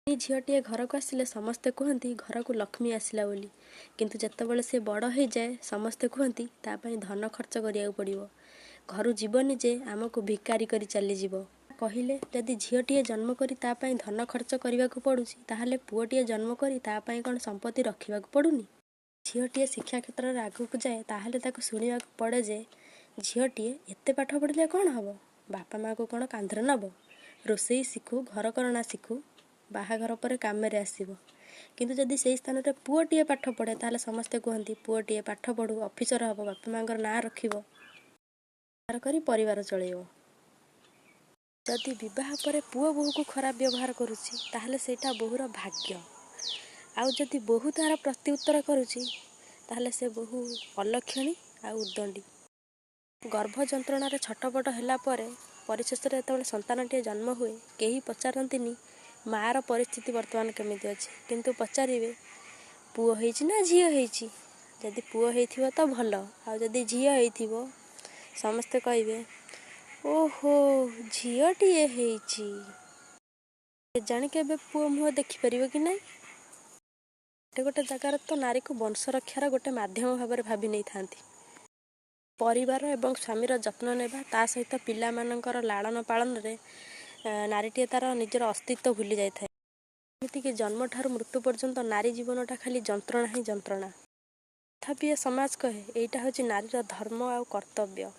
ଝିଅଟିଏ ଘରକୁ ଆସିଲେ ସମସ୍ତେ କୁହନ୍ତି ଘରକୁ ଲକ୍ଷ୍ମୀ ଆସିଲା ବୋଲି, କିନ୍ତୁ ଯେତେବେଳେ ସେ ବଡ଼ ହେଇଯାଏ ସମସ୍ତେ କୁହନ୍ତି ତା ପାଇଁ ଧନ ଖର୍ଚ୍ଚ କରିବାକୁ ପଡ଼ିବ, ଘରୁ ଯିବନି ଯେ ଆମକୁ ଭିକାରୀ କରି ଚାଲିଯିବ। କହିଲେ, ଯଦି ଝିଅଟିଏ ଜନ୍ମ କରି ତା ପାଇଁ ଧନ ଖର୍ଚ୍ଚ କରିବାକୁ ପଡ଼ୁଛି, ତାହେଲେ ପୁଅଟିଏ ଜନ୍ମ କରି ତା ପାଇଁ କ'ଣ ସମ୍ପତ୍ତି ରଖିବାକୁ ପଡ଼ୁନି? ଝିଅଟିଏ ଶିକ୍ଷା କ୍ଷେତ୍ରରେ ଆଗକୁ ଯାଏ ତାହେଲେ ତାକୁ ଶୁଣିବାକୁ ପଡ଼େ ଯେ ଝିଅଟିଏ ଏତେ ପାଠ ପଢ଼ିଲେ କ'ଣ ହେବ, ବାପା ମାଆକୁ କ'ଣ କାନ୍ଧରେ ନେବ, ରୋଷେଇ ଶିଖୁ, ଘରକରଣା ଶିଖୁ, ବାହାଘର ପରେ କାମରେ ଆସିବ। କିନ୍ତୁ ଯଦି ସେଇ ସ୍ଥାନରେ ପୁଅଟିଏ ପାଠ ପଢ଼େ ତାହେଲେ ସମସ୍ତେ କୁହନ୍ତି ପୁଅଟିଏ ପାଠ ପଢ଼ୁ, ଅଫିସର ହେବ, ବାପା ମାଆଙ୍କର ନାଁ ରଖିବ, କରି ପରିବାର ଚଳେଇବ। ଯଦି ବିବାହ ପରେ ପୁଅ ବୋହୂକୁ ଖରାପ ବ୍ୟବହାର କରୁଛି ତାହେଲେ ସେଇଟା ବୋହୂର ଭାଗ୍ୟ, ଆଉ ଯଦି ବୋହୂ ତା'ର ପ୍ରତ୍ୟୁତ୍ତର କରୁଛି ତାହେଲେ ସେ ବୋହୂ ଅଲକ୍ଷଣୀ ଆଉ ଉଦ୍ଦଣ୍ଡୀ। ଗର୍ଭ ଯନ୍ତ୍ରଣାରେ ଛଟପଟ ହେଲା ପରେ ପରିଶେଷରେ ଯେତେବେଳେ ସନ୍ତାନଟିଏ ଜନ୍ମ ହୁଏ, କେହି ପଚାରନ୍ତିନି ମାଆର ପରିସ୍ଥିତି ବର୍ତ୍ତମାନ କେମିତି ଅଛି, କିନ୍ତୁ ପଚାରିବେ ପୁଅ ହେଇଛି ନା ଝିଅ ହେଇଛି। ଯଦି ପୁଅ ହେଇଥିବ ତ ଭଲ, ଆଉ ଯଦି ଝିଅ ହେଇଥିବ ସମସ୍ତେ କହିବେ ଓହୋ ଝିଅଟିଏ ହେଇଛି। କେଜାଣି କେବେ ପୁଅ ମୁହଁ ଦେଖିପାରିବ କି ନାହିଁ। ଗୋଟେ ଗୋଟେ ଜାଗାରେ ତ ନାରୀକୁ ବଂଶ ରକ୍ଷାର ଗୋଟେ ମାଧ୍ୟମ ଭାବରେ ଭାବି ନେଇଥାନ୍ତି। ପରିବାର ଏବଂ ସ୍ୱାମୀର ଯତ୍ନ ନେବା, ତା ସହିତ ପିଲାମାନଙ୍କର ଲାଳନ ପାଳନରେ ନାରୀଟିଏ ତା'ର ନିଜର ଅସ୍ତିତ୍ୱ ଭୁଲି ଯାଇଥାଏ। ଏମିତିକି ଜନ୍ମଠାରୁ ମୃତ୍ୟୁ ପର୍ଯ୍ୟନ୍ତ ନାରୀ ଜୀବନଟା ଖାଲି ଯନ୍ତ୍ରଣା ହିଁ ଯନ୍ତ୍ରଣା। ତଥାପି ଏ ସମାଜ କହେ ଏଇଟା ହେଉଛି ନାରୀର ଧର୍ମ ଆଉ କର୍ତ୍ତବ୍ୟ।